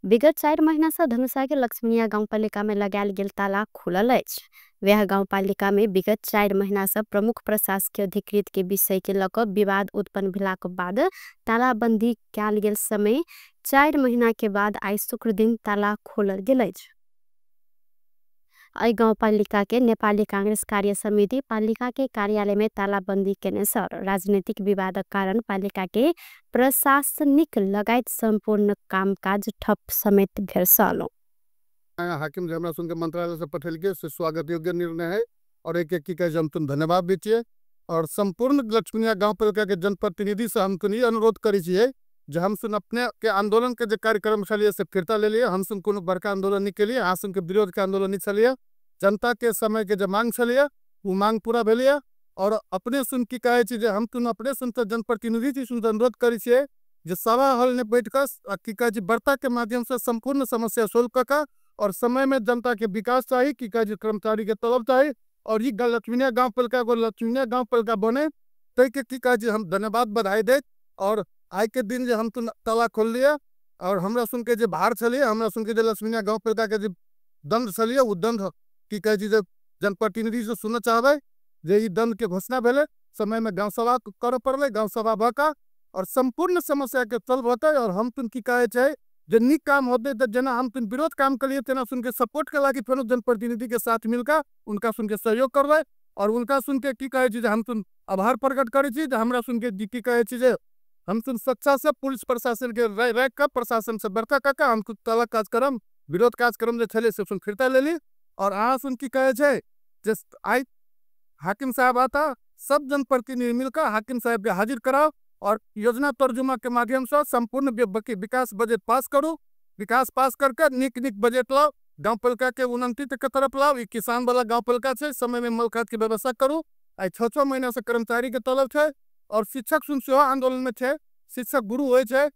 विगत 4 महीना से धनुषा के लक्ष्मीनिया गाउँपालिका में लगायल गेल ताला खुलल अछि। वह गाउँपालिका में विगत 4 महीना से प्रमुख प्रशासकीय अधिकृत के विषय के लक विवाद उत्पन्न भेलाक बाद तालाबंदी कयल गेल समय 4 महीना के बाद आइ शुक्र दिन ताला खोलल गेल अछि। एहि गाउँपालिका के नेपाली कांग्रेस कार्य समिति पालिका के कार्यालय में तालाबंदी केने सर राजनीतिक विवादक कारण पालिका के प्रशासनिक लगायत संपूर्ण कामकाज ठप समेत भेल छल। हाकिम हमरा सुन के मंत्रालय से पठेलकै से स्वागत योग्य निर्णय है और एक एक की कहे हम तुम धन्यवाद भी छियै और संपूर्ण लक्ष्मीनिया गाँवपालिका के जनप्रतिनिधि से हम तुम ये अनुरोध करै छियै जे हम सुन अपने के आंदोलन के जे कार्यक्रम छलियै से फिरता ले लिए। हम सुन कोनो बड़का आंदोलन नहीं केलियै, अहाँ सुन के विरोध के आंदोलन नहीं छलियै। जनता के समय के जे मांग छलियै वो मांग पूरा भेलियै और अपने सुन की कहै छी जे हम तुम अपने सुन तऽ जनप्रतिनिधि छी सुन अनुरोध करै छियै जे सभा हॉल में बैठ कऽ आ की कहै छी वार्ता के माध्यम से संपूर्ण समस्या सोल्व कऽ कऽ और समय में जनता के विकास चाही, की कहै छै कर्मचारी के तलब चाही और ई लक्ष्मीनिया गाँवपालिका एगो लक्ष्मीनिया गाँवपालिका बने ताहि के की कहै छै हम धन्यवाद बधाई दैत। और आइ के दिन जे हम तुम ताला खोललियै और हमरा सुन के जे भार छलियै, हमरा सुन के जे लक्ष्मीनिया गाँवपालिका के जे दंड छलियै ओ दंड की कहै छै जे जनप्रतिनिधि से सुनऽ चाहबै जे ई दंड के घोषणा भेलै। समय में गाँव सभा करऽ पड़लै, गाँव सभा भऽ कऽ और संपूर्ण समस्या के सॉल्व होतै। और हम तुम की कहै छै जे नीक काम होतै तऽ जेना हम तुम विरोध काम करिए तेना सुन के सपोर्ट के लागी फेरो जनप्रतिनिधि के साथ मिलकर उनका सुन के सहयोग करबै और उनका सुन के की कहै छी जे हम तुम आभार प्रकट करै छी जे हमरा सुन के की कहै छी जे हम तुम सच्चा से पुलिस प्रशासन के राखि कऽ प्रशासन से बर्ता कऽ कऽ हम ताला कार्यक्रम विरोध कार्यक्रम जे छलै से सुन फिरता लेली। और अहाँ सुन की कहै छै जे आइ हाकिम साहब आता सब जनप्रतिनिधि मिलकर हाकिम साहब के हाजिर कराओ और योजना तर्जुमा के माध्यम से संपूर्ण विकास बजट पास करू। विकास पास करके निक निक बजट लाओ, गाँवपालिका के उन्नति के तरफ लाओ। ई किसान वाला गाँवपालिका छै, समय में मल खाद के व्यवस्था करू। आइ 6-6 महीना से कर्मचारी के तलब छै और शिक्षक सुन सेहो आंदोलन में छै, शिक्षक गुरु होइ छै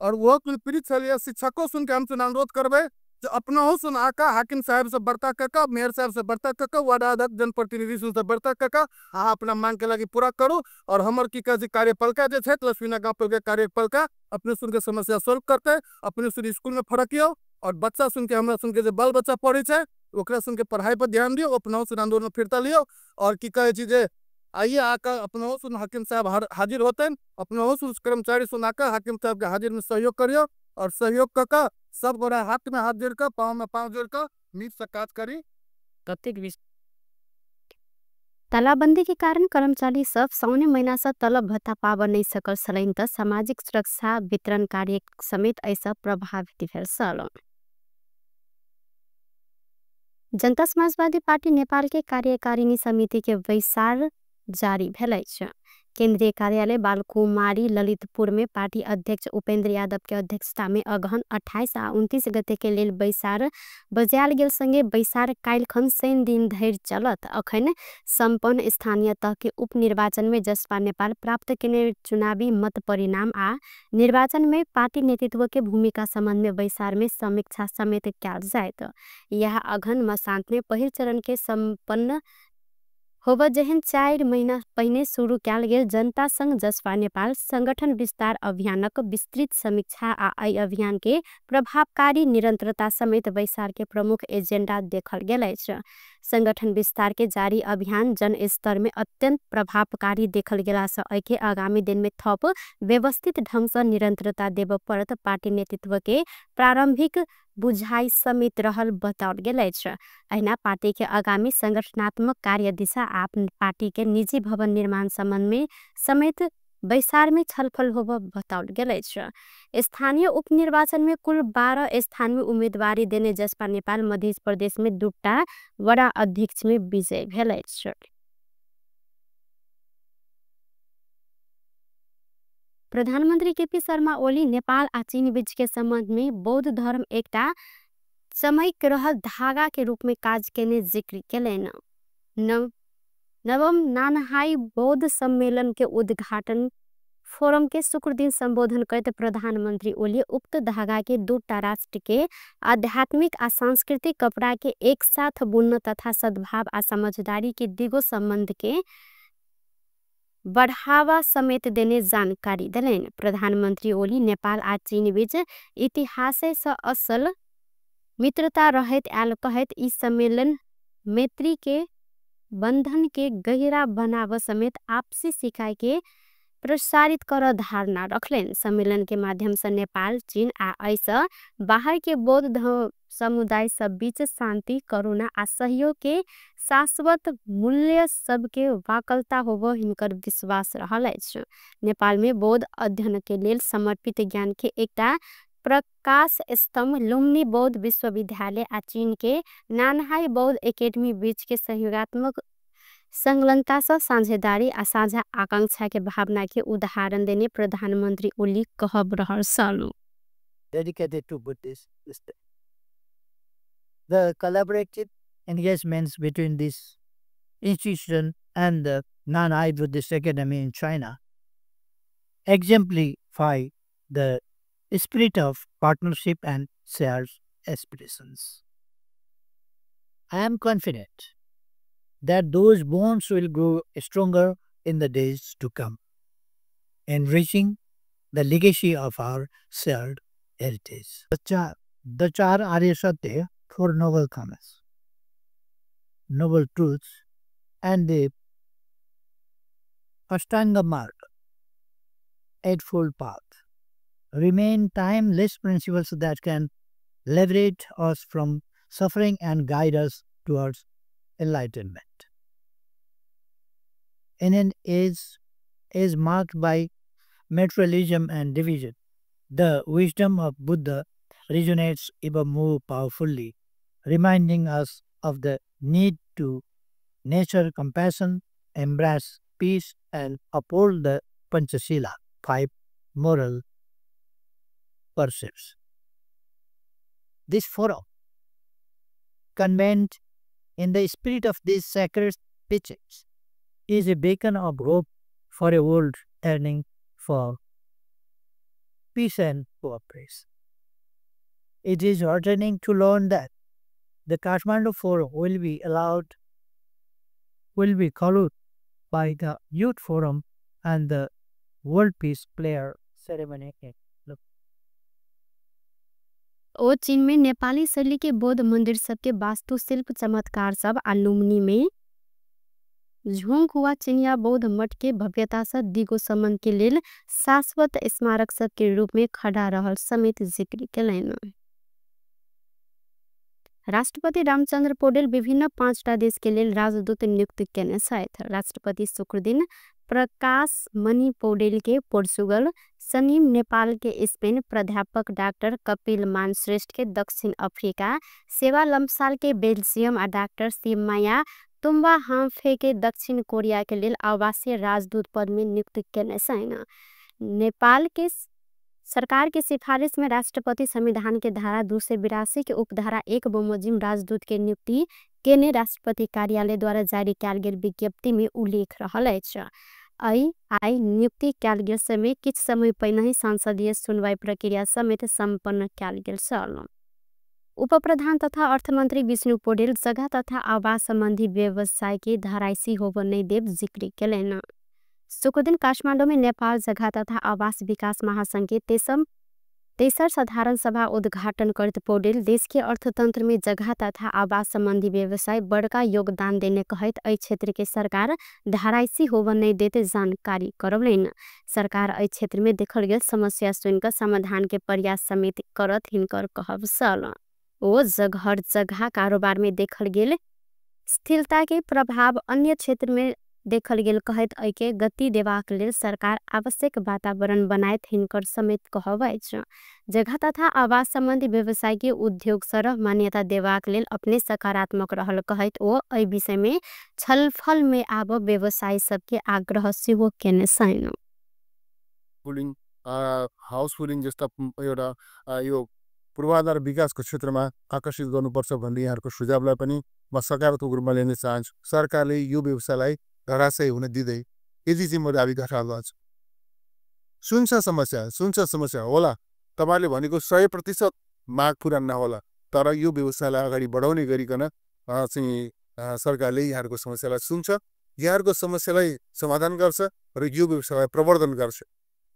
और ओहो कुल पीड़ित छलियै। शिक्षको सुन के हम सुन अनुरोध करबै जे अपनहु सुन आका हाकिम साहब से वार्ता कऽ कऽ, मेयर साहब से वार्ता कऽ कऽ, वार्ड अध्यक्ष जनप्रतिनिधि सुन से वार्ता कऽ कऽ अहाँ अपना मांग के लागी पूरा करू। और हमर की कहै छै कार्यपालिका जे छै लक्ष्मीनिया गाँवपालिका कार्यपालिका अपने सुन के समस्या सॉल्व करतै। अपने सुन स्कूल में फरकियौ और बच्चा सुन के हमरा सुन के जे बाल बच्चा पढ़ै छै ओकरा सुन के पढ़ाई पर ध्यान दियौ, अपनहु सुन आंदोलन फिरता लियौ। और की कहै छी जे आइए आकर अपनहु सुन हाकिम साहब हाजिर होतनि, अपनहु सुन कर्मचारी सुन आकर हाकिम साहब के हाजिर में सहयोग करियौ और सहयोग कऽ कऽ सब गोरा हाथ में हाथ जोड़ कऽ पाँव में पाँव जोड़ कऽ नीक से काज करी। कतेक तालाबंदी के कारण कर्मचारी सब साउने महीना से तलब भत्ता पाब नहीं सकल छलनि तऽ सामाजिक सुरक्षा वितरण कार्य समेत एहिसँ प्रभावित भेल छल। जनता समाजवादी पार्टी नेपाल के कार्यकारिणी समिति के बैसार जारी भेल अछि। केंद्रीय कार्यालय बालकुमारी ललितपुर में पार्टी अध्यक्ष उपेंद्र यादव के अध्यक्षता में अगहन 28 आ 29 गते के लेल बैसार बजायल गेल संगे बैसार काल्हिखन शनि दिन धरि चलत। अखन संपन्न स्थानीय तह के उपनिर्वाचन में जसपा नेपाल प्राप्त केने चुनावी मत परिणाम आ निर्वाचन में पार्टी नेतृत्व के भूमिका संबंध में बैसार में समीक्षा समेत कयल जायत। यह अगहन मसांत में पहिल चरण के संपन्न होब जेहन 4 महीना पहिने शुरू कयल गेल जनता संग जसपा नेपाल संगठन विस्तार अभियानक विस्तृत समीक्षा आ एहि अभियान के प्रभावकारी निरंतरता समेत बैसार के प्रमुख एजेंडा देखल गेल अछि। संगठन विस्तार के जारी अभियान जन स्तर में अत्यंत प्रभावकारी देखल गेला सँ एहि के आगामी दिन में थप व्यवस्थित ढंग सँ निरंतरता देबऽ पड़त पार्टी नेतृत्व के प्रारंभिक बुझाइ समेत रहल बताओल गेल अछि। अहिना पार्टी के आगामी संगठनात्मक कार्य दिशा आ पार्टी के निजी भवन निर्माण संबंध में समेत बैसार में छलफल होब बताओल गेल अछि। स्थानीय उपनिर्वाचन में कुल 12 स्थान में उम्मीदवारी देने जसपा नेपाल मध्य प्रदेश में 2टा वडा अध्यक्ष में विजय भेल अछि। प्रधानमंत्री केपी शर्मा ओली नेपाल आ चीन बीच के संबंध में बौद्ध धर्म एकटा चमैक रहल धागा के रूप में काज केने जिक्र केलनि। नवम नानहाई बौद्ध सम्मेलन के उद्घाटन फोरम के शुक्र दिन संबोधन करते प्रधानमंत्री ओली उक्त धागा के 2टा राष्ट्र के आध्यात्मिक आ सांस्कृतिक कपड़ा के एक साथ बुनन तथा सद्भाव आ समझदारी के दिगो संबंध के बढ़ावा समेत देने जानकारी देलनि। प्रधानमन्त्री ओली नेपाल आ चीनबीच इतिहाससँ असल मित्रता रहैत आयल कहैत ई सम्मेलन मैत्रीके बन्धनके गहिरा बनाव समेत आपसी सिकाइके प्रसारित कर धारणा रखलनि। सम्मेलनके माध्यमसँ नेपाल, चीन आ ऐसँ बाहरके बौद्ध समुदाय सब बीच शान्ति, करुणा आ सहयोगके शाश्वत मूल्य सबके वाकलता होबो हिनकर विश्वास रहल अछि। नेपालमे बौद्ध अध्ययनके लेल समर्पित ज्ञानके एकटा प्रकाश स्तम्भ लुम्बिनी बौद्ध विश्वविद्यालय आ चीनके नानहाई बौद्ध एकेडमी बीचके सहयोगात्मक संलग्नतासँ साझेदारी आ साझा आकांक्षाके भावनाके उदाहरण देने प्रधानमन्त्री ओली कहब रहल छल। Dedicated to Buddhist system. The collaborative engagements between this institution and the Nanhai Buddhist Academy in China exemplify the spirit of partnership and shared aspirations. I am confident that those bonds will grow stronger in the days to come, enriching the legacy of our shared heritage. The Char Arya Satya, Four Noble Commas, Noble Truths, and the Ashtanga Marg, Eightfold Path, remain timeless principles that can liberate us from suffering and guide us towards enlightenment. In an age is marked by materialism and division, the wisdom of Buddha resonates even more powerfully, reminding us of the need to nurture compassion, embrace peace, and uphold the Panchasila, five moral precepts. This forum, convened in the spirit of these sacred teachings, is a beacon of hope for a world yearning for peace and cooperation. It is heartening to learn that the Kathmandu Forum will be followed by the Youth Forum and the World Peace Prayer Ceremony in ओ चीनमे नेपाली शैलीके बौद्ध मन्दिर सबके वास्तुशिल्प चमत्कार सब आ लुम्बिनीमे झोङहुआ चिनिया बौद्ध मठके भव्यतासँ दिगो सम्बन्धके लेल शाश्वत स्मारक सबके रूपमे खडा रहल समेत जिक्र केलनि। राष्ट्रपति रामचन्द्र पौडेल विभिन्न 5टा देशके लेल राजदूत नियुक्त केने छथि। राष्ट्रपति शुक्रदिन प्रकाश मणि पौडेलके पोर्चुगल, सनिम नेपालके स्पेन, प्राध्यापक डाक्टर कपिल मान श्रेष्ठके दक्षिण अफ्रिका, सेवा लम्सालके बेल्जियम आ डाक्टर शिवमाया तुम्बा हाम्फेके दक्षिण कोरियाके लेल आवासीय राजदूत पदमे नियुक्त केने छनि। नेपालके सरकारके सिफारिसमे राष्ट्रपति संविधानके धारा 282 के उपधारा 1 बमोजिम राजदूतके नियुक्ति केने राष्ट्रपति कार्यालयद्वारा जारी कयल गेल विज्ञप्तिमे उल्लेख रहल अछि। आइ नियुक्ति कयल गेल समय किछु समय पहिनहि संसदीय सुनवाई प्रक्रिया समेत सम्पन्न कयल गेल छल। उपप्रधान तथा अर्थमन्त्री विष्णु पौडेल जग्गा तथा आवास सम्बन्धी व्यवसायके धराइसी होब नै देब जिक्र केलनि। शुक्रदिन काठमाडौँमे नेपाल जग्गा तथा आवास विकास महासंघके तेसर साधारण सभा उद्घाटन करैत पौडेल देशके अर्थतन्त्रमे जग्गा तथा आवास सम्बन्धी व्यवसाय बडका योगदान देने कहैत एहि क्षेत्रके सरकार धराइसी होब नै देते जानकारी करौलनि। सरकार एहि क्षेत्रमे देखल गेल समस्या सुनिकऽ समाधानके प्रयास समेत करत हिनकर कहब छल। ओ जगहर जग्गा कारोबारमे देखल गेल स्थिरताके प्रभाव अन्य क्षेत्रमे देखल गेल कहैत एहिके गति देबाक लेल सरकार आवश्यक वातावरण बनायत हिनकर समेत कहब अछि। जग्गा तथा आवास सम्बन्धी व्यवसायके उद्योग सरह मान्यता देबाक लेल अपने सकारात्मक रहल कहैत ओ एहि विषयमे छलफलमे आब व्यवसाय सबके आग्रह सेहो केने छनि। पुलिङ, हाउस पुलिङ जस्ता एउटा यो पूर्वाधार विकासको क्षेत्रमा आकर्षित गर्नुपर्छ भन्ने यहाँहरूको सुझावलाई पनि म सकारात्मक रूपमा लिन चाहन्छु। सरकारले यो व्यवसायलाई धराशयी हुन दिँदै यदि चाहिँ म दाबी गर्छु। सुन्छ समस्या होला, तपाईँले भनेको 100% माग पुरा नहोला, तर यो व्यवसायलाई अगाडि बढाउने गरिकन चाहिँ सरकारले यहाँहरूको समस्यालाई सुन्छ यहाँहरूको समस्यालाई समाधान गर्छ र यो व्यवसायलाई प्रवर्धन गर्छ।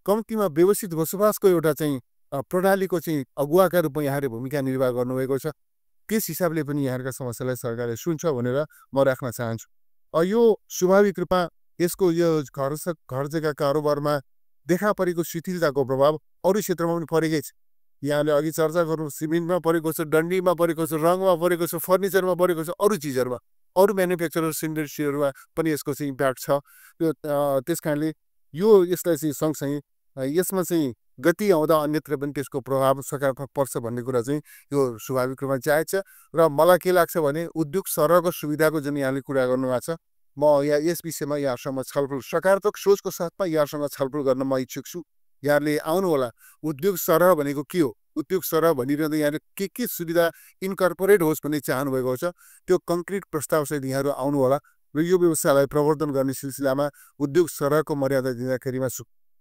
कम्तीमा व्यवस्थित बसोबासको एउटा चाहिँ प्रणालीको चाहिँ अगुवाका रूपमा यहाँले भूमिका निर्वाह गर्नुभएको छ। त्यस हिसाबले पनि यहाँहरूका समस्यालाई सरकारले सुन्छ भनेर म राख्न चाहन्छु। यो स्वाभाविक रूपमा यसको यो घर जग्गा कारोबारमा देखा परेको शिथिलताको प्रभाव अरू क्षेत्रमा पनि परेकै छ। यहाँले अघि चर्चा गर्नु, सिमेन्टमा परेको छ, डन्डीमा परेको छ, रङमा परेको छ, फर्निचरमा परेको छ, अरू चिजहरूमा, अरू म्यानुफ्याक्चरर्स इन्डस्ट्रीहरूमा पनि यसको चाहिँ इम्प्याक्ट छ। यो त्यस कारणले यो यसलाई चाहिँ सँगसँगै यसमा चाहिँ गति आउँदा अन्यत्र पनि त्यसको प्रभाव सकारात्मक पर्छ भन्ने कुरा चाहिँ यो स्वाभाविक रूपमा जायज छ। र मलाई के लाग्छ भने उद्योग सरहको सुविधाको जुन यहाँले कुरा गर्नुभएको छ, म यहाँ यस विषयमा यहाँसँग छलफल, सकारात्मक सोचको साथमा यहाँसँग छलफल गर्न म इच्छुक छु। यहाँले आउनुहोला। उद्योग सरह भनेको के हो, उद्योग सरह भनिरहँदा यहाँले के सुविधा इन्कर्पोरेट होस् भन्ने चाहनुभएको छ, त्यो कङ्क्रिट प्रस्तावसहित यहाँहरू आउनुहोला र यो व्यवसायलाई प्रवर्धन गर्ने सिलसिलामा उद्योग सरहको मर्यादा दिँदाखेरिमा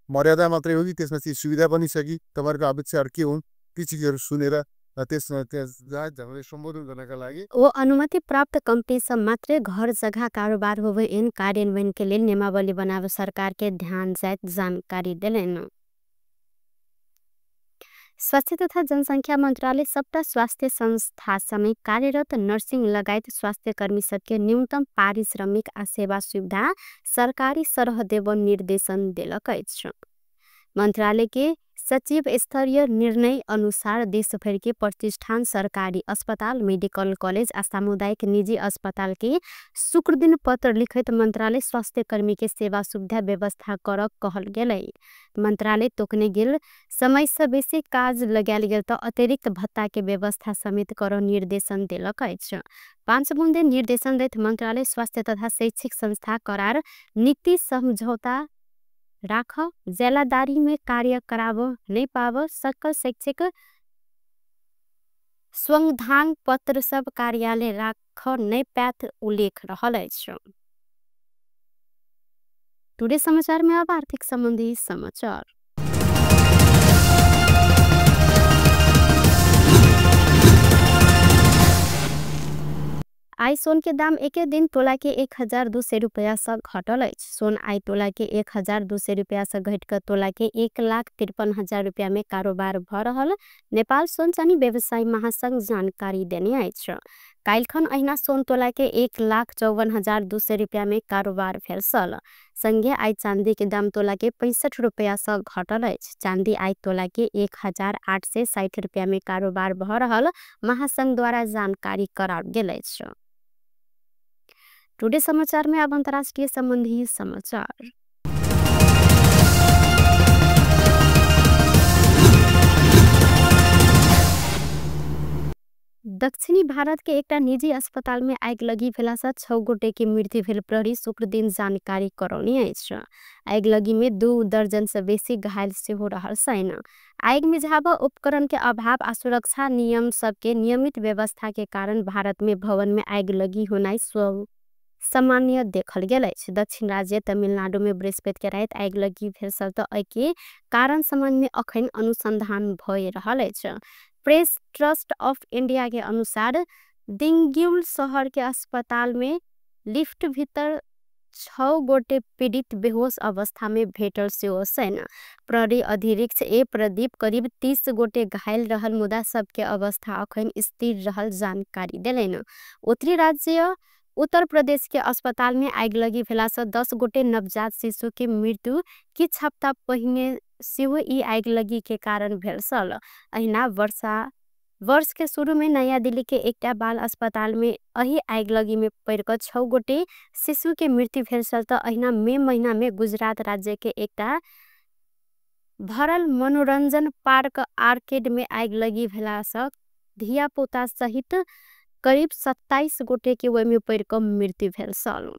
मर्यादा मात्रै हो कि त्यसमा चाहिँ सुविधा पनि छ कि, तपाईँहरूको अपेक्षाहरू के हुन्, ती चिजहरू सुनेर त्यसमा त्यस ढङ्गले सम्बोधन गर्नका लागि ओ अनुमति प्राप्त कंपनी सब मात्रै घर जग्गा कारोबार होवे एन कार्यान्वयन के लेल नियमावली बनावे सरकार के ध्यान जाइत जानकारी देलनि। स्वास्थ्य तथा जनसंख्या मन्त्रालय सबटा स्वास्थ्य संस्था समेत कार्यरत नर्सिंग लगायत स्वास्थ्य कर्मी सबके न्यूनतम पारिश्रमिक आ सेवा सुविधा सरकारी सरह देब निर्देशन देलक अछि। मंत्रालय के सचिव स्तरीय निर्णय अनुसार देशभर के प्रतिष्ठान, सरकारी अस्पताल, मेडिकल कॉलेज आ सामुदायिक निजी अस्पताल के शुक्र दिन पत्र लिखित मंत्रालय स्वास्थ्य कर्मी के सेवा सुविधा व्यवस्था कर कहल गेलै। मंत्रालय तोकने गेल समय से बेसी काज लगायल गेल त अतिरिक्त भत्ता के व्यवस्था समेत कर निर्देशन देलक अछि। 5 बुँदे निर्देशन दैत मंत्रालय स्वास्थ्य तथा शैक्षिक संस्था करार नीति समझौता राख, जेलादारी में कार्य कराब नहीं पाब सकल शैक्षिक संविधान पत्र सब कार्यालय राख नहीं पात उल्लेख रहल अछि। टुडे समाचार में अब आर्थिक संबंधी समाचार। आई सोन के दाम एक दिन तोला के 1200 रुपया से घटल अछि। सोन आई तोला के 1200 रुपया से घटकर तोला के 1,53,000 रुपया में कारोबार भ रहल नेपाल सोन चानी व्यवसायी महासंघ जानकारी देने अछि। काल्हिखन अहिना सोन तोला के 1,54,200 रुपया में कारोबार भेल छल। संगे आई चांदी के दाम तोला के 65 रुपया से घटल अछि। चांदी आई तोला के 1860 रुपया में कारोबार भ रहल महासंघ द्वारा जानकारी कराओल गेल अछि। टुडे समाचार में अब अंतर्राष्ट्रीय संबंधी समाचार। दक्षिणी भारत के एकटा निजी अस्पताल में आगिलगी भेला से 6 गोटे के मृत्यु भेल प्रहरी शुक्र दिन जानकारी करौने अछि। आगिलगी में 2 दर्जन से बेसी घायल सेहो रहल छनि। आगि मिझाब उपकरण के अभाव आ सुरक्षा नियम सबके नियमित व्यवस्था के कारण भारत में भवन में आगिलगी होनाइ सामान्य देखल गेल अछि। दक्षिण राज्य तमिलनाडु में बृहस्पति के राति आगिलगी भेल छल त एहि के कारण संबंध में अखन अनुसंधान भए रहल अछि। प्रेस ट्रस्ट ऑफ इंडिया के अनुसार दिंग्युल शहर के अस्पताल में लिफ्ट भीतर 6 गोटे पीड़ित बेहोश अवस्था में भेटल सेहो छनि। प्रहरी अधीक्षक ए प्रदीप करीब 30 गोटे घायल रहल मुदा सबके अवस्था अखन स्थिर रहल जानकारी देलनि। उत्तरी राज्य उत्तर प्रदेश के अस्पताल में आगिलगी भेला से 10 गोटे नवजात शिशु के मृत्यु किछ हप्ता पहिने सेहो ई आगिलगी के कारण भेल छल। अहिना वर्ष के शुरू में नया दिल्ली के एकटा बाल अस्पताल में अही आगिलगी में पड़ि क 6 गोटे शिशु के मृत्यु भेल छल त अहिना मई महीना में गुजरात राज्य के एकटा भरल मनोरंजन पार्क आर्केड में आगिलगी भेला से धियापुता सहित करीब 27 गोटे के ओहिमे पड़ि क मृत्यु भेल छल।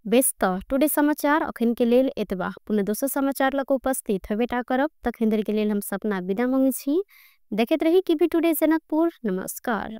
बेस त टुडे समाचार अखन के लेल एतबा। पुनः दोसर समाचार लग उपस्थित होबेटा करब। तखन धरि के लेल हम सपना विदा मांगै छी। देखैत रही केपी टुडे जनकपुर। नमस्कार।